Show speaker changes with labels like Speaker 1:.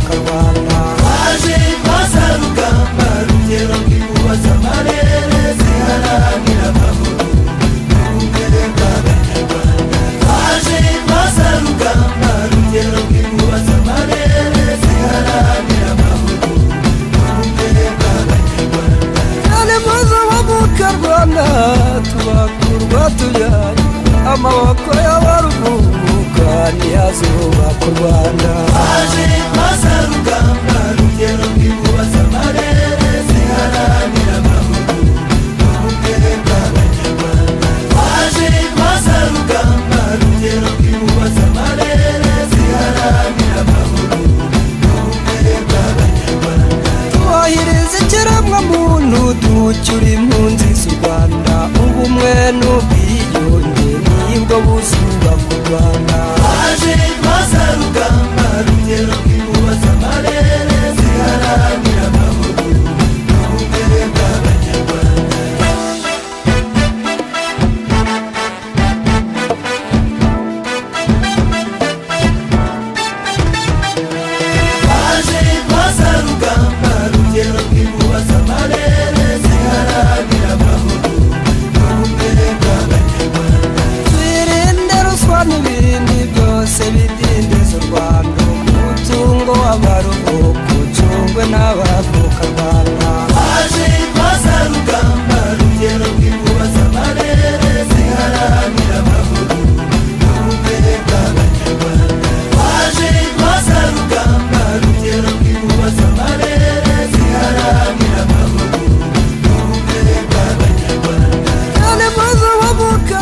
Speaker 1: Twubaka Rwanda.
Speaker 2: Twaje twasarugamba rugero rw'inkuba z'amarere ziharanira amahoro n'ubumwe bw'Abanyarwanda. Twaje twasarugamba rugero rw'inkuba z'amarere ziharanira amahoro n'ubumwe bw'Abanyarwanda.
Speaker 1: Cyane muze bavuka Rwanda, tubakurwa tujyanye amaboko y'abaruvuka ntiyazubaka u Rwanda.